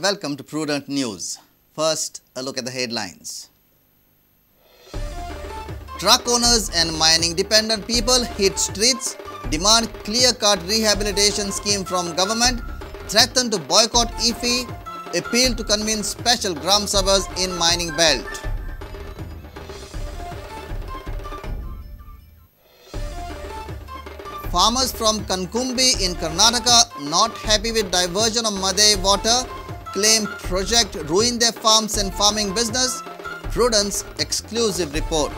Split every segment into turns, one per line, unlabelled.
and welcome to Prudent News. First, a look at the headlines. Truck owners and mining dependent people hit streets, demand clear-cut rehabilitation scheme from government, threaten to boycott IFFI, appeal to convene special Gram Sabhas in mining belt. Farmers from Kankumbi in Karnataka not happy with diversion of Mhadei water, claim project ruined their farms and farming business. Prudent's exclusive report.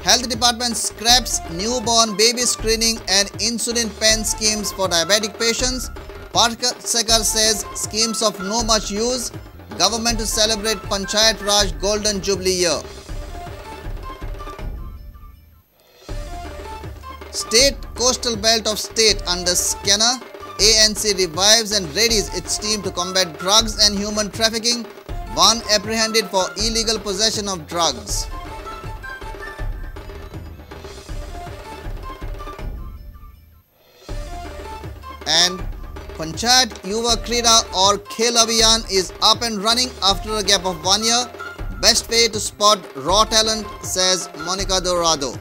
Health Department scraps newborn baby screening and insulin pen schemes for diabetic patients. Parsekar says schemes of no much use. Government to celebrate Panchayat Raj Golden Jubilee Year. State coastal belt of state under scanner. ANC revives and readies its team to combat drugs and human trafficking. One apprehended for illegal possession of drugs. And Panchayat Yuva Krida or Khel Abhiyan is up and running after a gap of 1 year. Best way to spot raw talent, says Monica Dorado.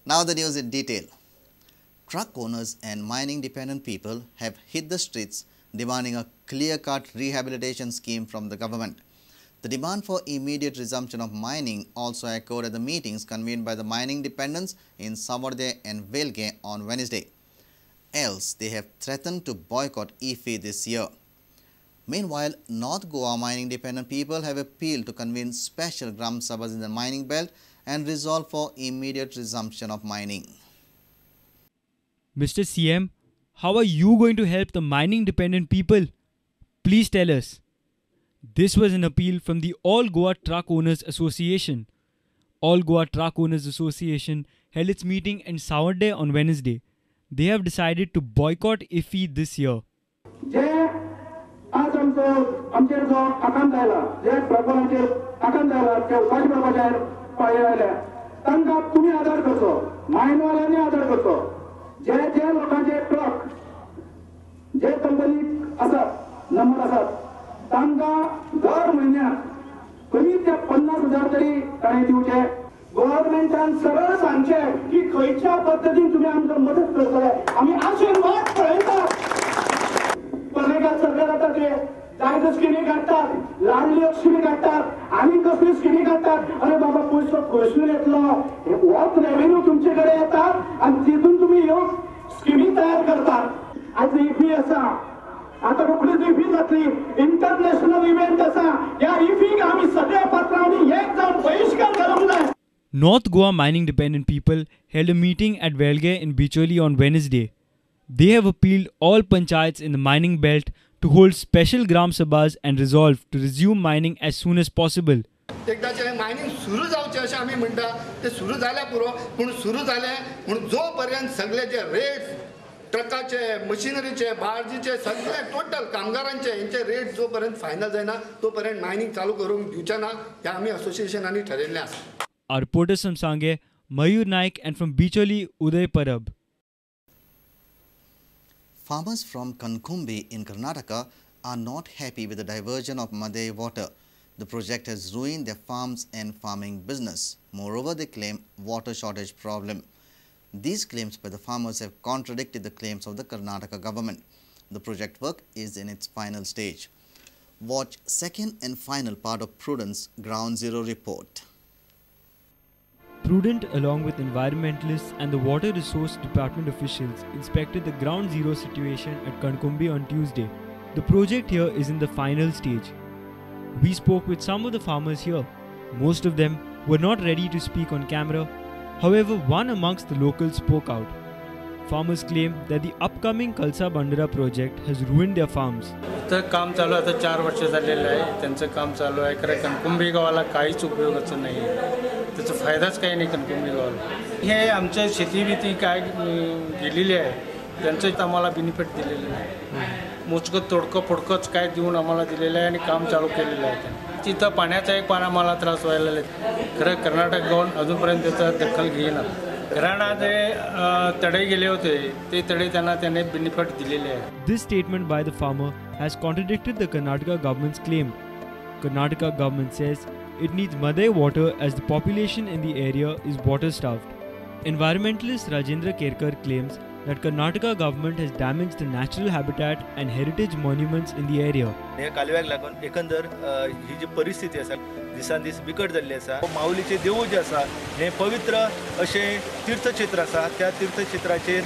Now the news in detail. Truck owners and mining dependent people have hit the streets demanding a clear-cut rehabilitation scheme from the government. The demand for immediate resumption of mining also echoed at the meetings convened by the mining dependents in Savorde and Velge on Wednesday. Else, they have threatened to boycott IFFI this year. Meanwhile, North Goa mining dependent people have appealed to convene special Gram Sabhas in the mining belt and resolve for immediate resumption of mining.
Mr. CM, how are you going to help the mining dependent people? Please tell us. This was an appeal from the All Goa Truck Owners Association. All Goa Truck Owners Association held its meeting in Savorde on Wednesday. They have decided to boycott IFFI this year.
तांकां दर म्हयन्याक कमीत ते 50,000 तरी ताणें दिवचे. गव्हर्मेंटान सरळ सांगचें की खंयच्या पद्दतीन तुमी आमकां मदत करतले, आमी आशेन वाट पळयतात. पर्यटक सरकार आतां ते जायत्यो स्किमी काडटात, लाडल्यो स्किमी काडटात, आनी कसल्यो स्किमी काडटात. अरे बाबा, पयसो खंयसून येतलो? होच रेवेन्यू तुमचे कडेन येता आनी तितून तुमी ह्यो स्किमी तयार करतात. आयज इफी आसा, आता रोखडीच इफी जातली, इंटरनॅशनल इव्हेंट आसा. ह्या इफीक आमी सगळ्या पात्रांनी एक जावन बहिश्कार घालूंक जाय.
North Goa mining dependent people held a meeting at Velge in Bicholim on Wednesday. They have appealed all panchayats in the mining belt to hold special Gram Sabhas and resolve to resume mining as soon as possible.
एकदाचें mining सुरू जावचें अशें आमी म्हणटा, तें सुरू जाल्यार पुरो, पूण सुरू जालें म्हूण जो पर्यंत सगळे जे रेट्स ट्रकाचे, मशिनरीचे, बार्जीचे, सगळे टोटल कामगारांचे हेंचे रेट जो पर्यंत फायनल जायना तो पर्यंत मायनिंग चालू करूंक दिवचे ना, हें आमी असोसिएशनांनी ठरयल्लें आसा.
Our reporters from Sange, Mayur Naik, and from Bicholim, Uday Parab.
Farmers from Kankumbi in Karnataka are not happy with the diversion of Mhadei water. The project has ruined their farms and farming business. Moreover, they claim water shortage problem. These claims by the farmers have contradicted the claims of the Karnataka government. The project work is in its final stage. Watch second and final part of Prudent's Ground Zero report.
Prudent, along with environmentalists and the Water Resource Department officials, inspected the Ground Zero situation at Kankumbi on Tuesday. The project here is in the final stage. We spoke with some of the farmers here. Most of them were not ready to speak on camera. However, one amongst the locals spoke out. Farmers claim that the upcoming Kalsa Bandura project has ruined their farms.
इथं काम चालू आता 4 वर्ष झालेलं आहे, त्यांचं काम चालू आहे. खरं कणकुंबी गावाला काहीच उपयोगाचं नाही आहे, त्याचा फायदाच काही नाही कणकुंबी गावाला. हे आमच्या शेती बिती काय गेलेली आहे त्यांचं आम्हाला बेनिफिट दिलेलं नाही. मोजकं तोडकं फोडकंच काय देऊन आम्हाला दिलेलं आहे आणि काम चालू केलेलं आहे त्यांनी. तिथं पाण्याचा एक पार आम्हाला त्रास व्हायला लागला. खरं कर्नाटक गव्हर्नमेंट अजूनपर्यंत त्याचा दखल घेईना. घराणा जे तडे गेले होते ते तडे त्यांना त्याने बेनिफिट दिलेले आहे.
This statement by the farmer has contradicted the Karnataka government's claim. Karnataka government says it needs Mhadei water as the population in the area is water starved. Environmentalist Rajendra Kerkar claims that Karnataka government has damaged the natural habitat and heritage monuments in the area.
हे कालव्याक लागून एकंदर ही जी परिस्थिती आसा दिसान दीस बिकट जाल्ली आसा. माऊलीचें देवूळ जें आसा हें पवित्र अशें तीर्थक्षेत्र आसा. त्या तीर्थक्षेत्राचेर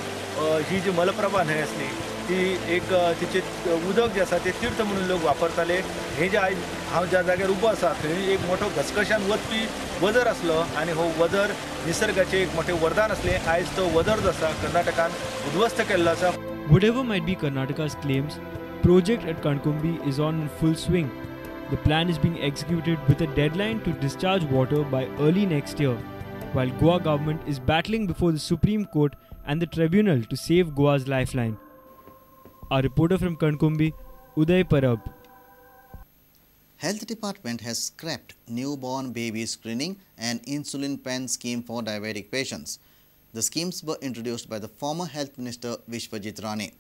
ही जी मलप्रभा न्हंय आसली ती एक तिचें उदक जें आसा तें तीर्थ म्हणून लोक वापरताले. हें जें आयज हांव ज्या जाग्यार उबो आसा थंय एक मोठो घसघश्यान वचपी वजर आसलो आनी हो वजर निसर्गाचें एक मोठें वरदान आसलें. आयज तो वजर जो आसा कर्नाटकान उद्ध्वस्त केल्लो आसा.
Whatever might be Karnataka's claims, project at Kankumbi is on in full swing. The plan is being executed with a deadline to discharge water by early next year, while Goa government is battling before the Supreme Court and the tribunal to save Goa's lifeline. Our reporter from Kankumbi, Uday Parab.
Health Department has scrapped newborn baby screening and insulin pen scheme for diabetic patients. The schemes were introduced by the former Health Minister Vishwajit Rane.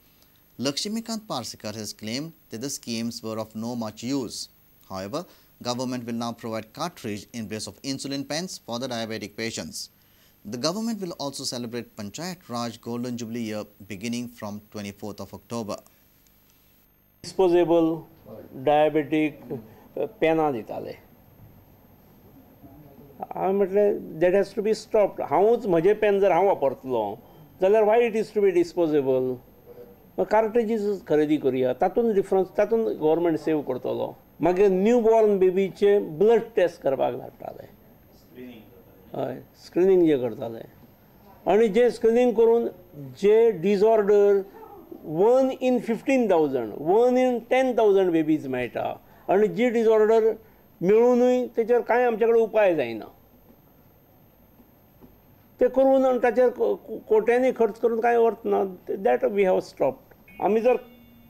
Lakshmikant Parsekar has claimed that the schemes were of no much use. However, government will now provide cartridge in place of insulin pens for the diabetic patients. The government will also celebrate Panchayat Raj Golden Jubilee year beginning from 24th of October.
Disposable diabetic पेनां दिताले. हांवें म्हटलें that has to be stopped. हांवूच म्हजें pen जर हांव वापरतलो जाल्यार why it is to be disposable. Cartridges खरेदी करुया, तातूंत डिफरन्स, तातूंत गव्हर्मेंट सेव करतलो. मागीर न्यू बॉर्न बेबीचे ब्लड टेस्ट करपाक धाडटाले, हय स्क्रिनींग जे करताले आनी जे स्क्रिनींग करून जे disorder 1 in 15,000, 1 in 10,000 babies मेळटा आनी जी डिसऑर्डर मेळुनूय तेचेर कांय आमचे कडेन उपाय जायना ते करून आनी ताचेर कोट्यांनी खर्च करून कांय अर्थ ना. That we have stopped. आमी जर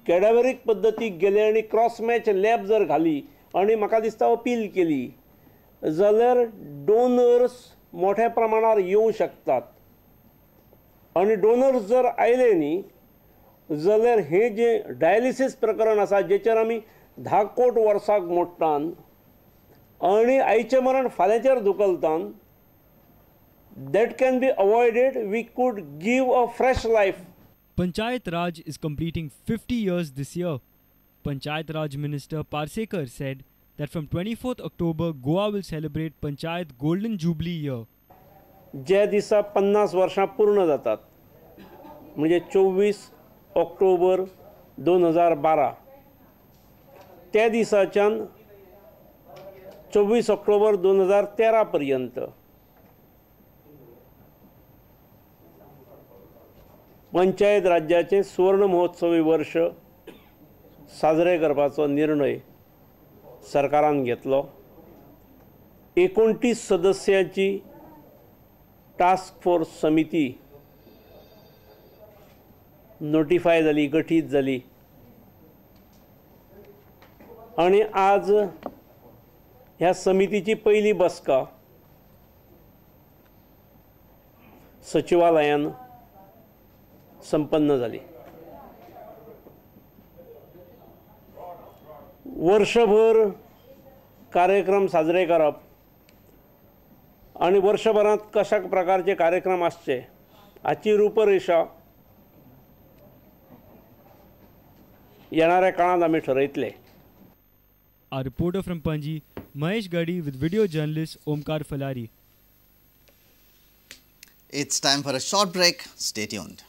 कॅडावेरीक पद्दतीक गेले आनी क्रॉस मॅच लॅब जर घाली आनी म्हाका दिसता अपील केली जाल्यार डोनर्स मोठ्या प्रमाणार येवं शकतात आनी डोनर्स जर आयले न्ही जाल्यार हें जें डायलिसीस प्रकरण आसा जेचेर आमी 10 कोट वर्साक मोडटान आनी आयचें मरण फाल्यांचेर धुकलतान, that can be avoided. We could give a fresh life.
Panchayat Raj is completing 50 years this year. Panchayat Raj Minister Parsekar said that from 24th October, Goa will celebrate Panchayat Golden Jubilee Year.
ज्या दिसा 50 वर्षां पूर्ण जातात म्हणजे 24 ऑक्टोबर 2012 त्या दिसाच्यान 24 ऑक्टोबर 2013 पर्यंत पंचायत राज्याचे सुवर्ण महोत्सवी वर्ष साजरे करपाचो निर्णय सरकारान घेतलो. 29 सदस्यांची टास्क फोर्स समिती नोटिफाय जाली, गठीत जाली आनी आज ह्या समितीची पहिली बसका सचिवालयान संपन्न जाली. वर्षभर कार्यक्रम साजरे करप आनी वर्षभरांत कशा प्रकारचे कार्यक्रम आसचे हाची रूपरेषा येणाऱ्या काळांत आमी ठरयतले.
Our reporter from Panji, Mahesh Gadi, with video journalist Omkar Falari.
It's time for a short break. Stay tuned.